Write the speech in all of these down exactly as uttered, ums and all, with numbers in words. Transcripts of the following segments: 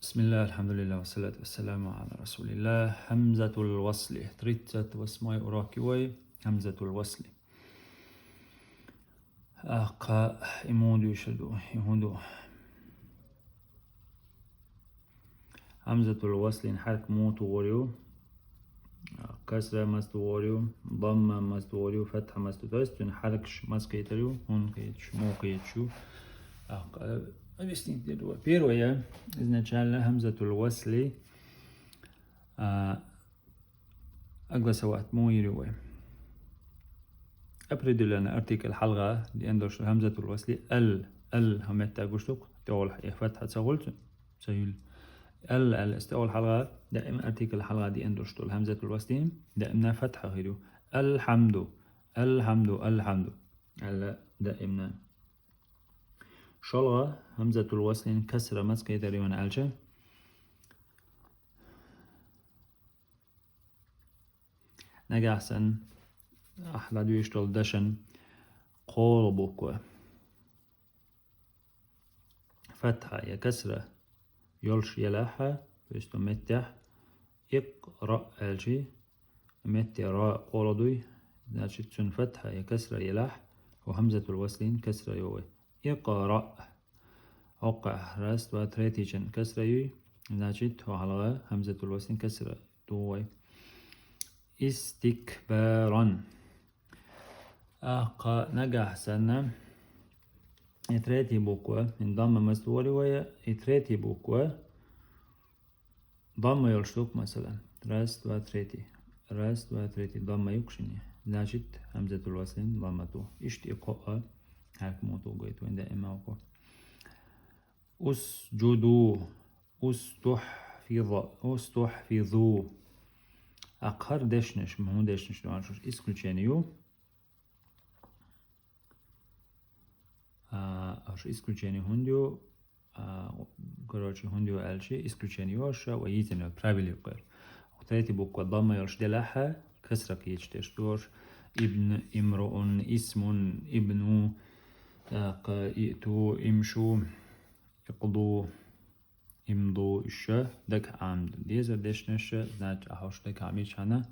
بسم الله، الحمد لله، والصلاة والسلام على رسول الله. همزة الوصل. Тридцать восьмой урок ю вай. همزة الوصل. Ахка имуду шаду, имуду. همزة الوصل хьарак муду варю. Касра мас ду варю, дамма мас ду варю, фатха мас ду. То есть, цун хьаракаш мас кхетарю, хӀун кхеташ, му кхеташ ю. Ахка объяснить дерду. Первое, изначально همزة الوصل, а, огласовать му йир ю вай. Определённый артикль хьалха диэн долаш همزة الوصل, ал, ал, хӀама меттаг гуштук, тӀехула фатха ца хул цун. Ца юл. Ал, ал, стол хьалха, даим артикль хьалха диэн долаш дола همزة الوصل, даимна фатха хир ю. الحمد, الحمد, الحمد. Ал даимна. ШоллагӀа همزة الوصل касра мас кхетарю аьлча. Нагахь санна, ахьа ладуьйш дола дешан кхола буква. Фатха я касра йолаш елахьа, то есть меттехь, икъра аьлчи, метте ра кхола дуй, значит, цун фатха я касра елахь, у همزة الوصل касра ю вай. Икъра. Оккха раз, два, третий чан касра юй, значит, хьалха همزة الوصل касра ду вай. استكبارا. Ахка нагахь санна, и третий буква, ин дамма мас ду варю вай, и третий буква, дамма йолаш дук, масала. Раз, два, третий. Раз, два, третий. Дамма юкшини. Значит, همزة الوصل дамма ду. Ишт и кхоъа хьарак муду гойт вайн даим алко. اسجدوا. استحفظ. استحفظوا. Ахка хӀара дешнаш, му дешнаш, исключение ю. А, аш исключение хӀунда ю, а, короче, хӀунда ю аьлчи, исключение ю аша, ва йитина правило ю кхер. Третий буква дамма йолаш делахьа, касра кхеташ деш дош. ابن, امرؤ, اسم, ابن, так, ائتوا, امشوا, اقضوا, امضوا, иша, дак Ӏамд. Дезар дешнаш, значит, ахьош дак Ӏамичхьана,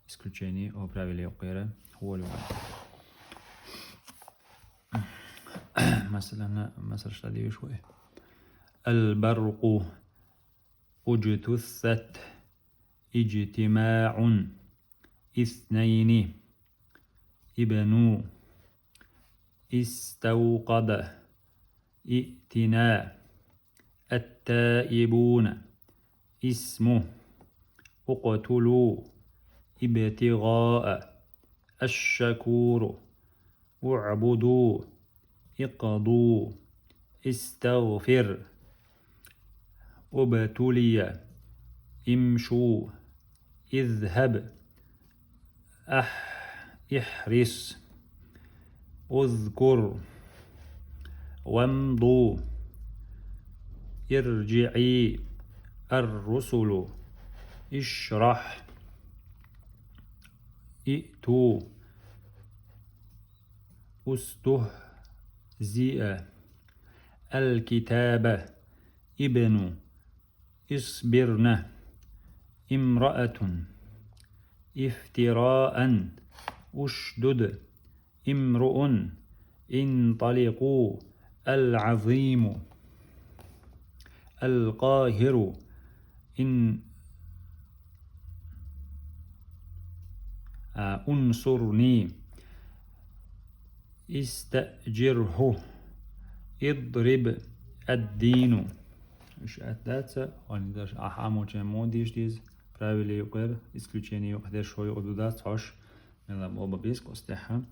исключение о правиле укхера, хӀора ван. Масалан, масал шта дивиш вай. البرق. اجتثت. اجتماع. اثنين. ابنوا. استوقد. ائتنا. التائبون. اسمه. اقتلوا. ابتغاء. الشكور. اعبدوا. اقضوا. استغفر. ابتلي. امشوا. اذهب. أح-، احرص. اذكر. وامضوا. ارجعي. الرسل. اشرح. ائتوا. استهزئ. الكتاب. ابن. اصبرن. امرأة. افتراء. اشدد. امرؤ. انطلقوا. العظيم. القاهر. إن، آه، انصرني. استأجره. اضرب. الدين. Иш ат даца, он даже ахьа мучен модиш диз, правиле юкъер, исключение юкъ деш хо юкъ ду дац, хош, мела боба бис костеха.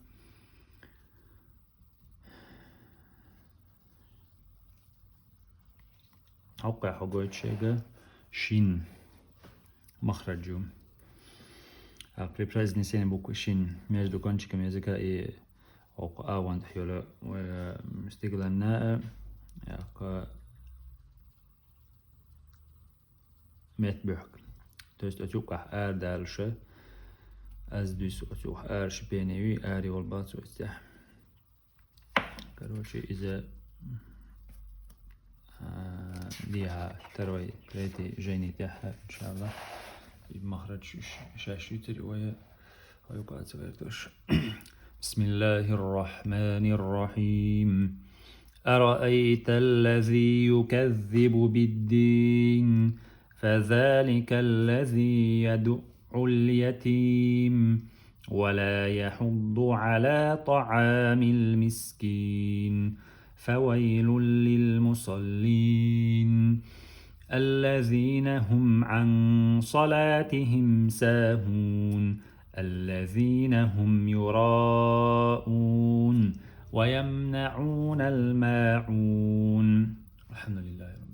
Хьокъехь хьогойту шега шин махраджу. А при произнесении буквы шин между кончиками языка и окъу а ван тӀехь йолу, э, стигланна, э, яккха мет буьхк. То есть оцу юккъехь ара далуша, аз дуьсу оцу юккъехь ара шипене юй, ари волу бац оцу тӀехь. Короче, иза, а, дехьа второй, третий жайни тӀехьа, иншааллахӀ. И махрадж ш-, шаьш юьйцур вай, хьо юкъа ца гӀерташ. بسم الله الرحمن الرحيم. أرأيت الذي يكذب بالدين، فذلك الذي يدع اليتيم، ولا يحض على طعام المسكين، فويل للمصلين، الذين هم عن صلاتهم ساهون، الذين هم يراءون، ويمنعون الماعون. الحمد لله.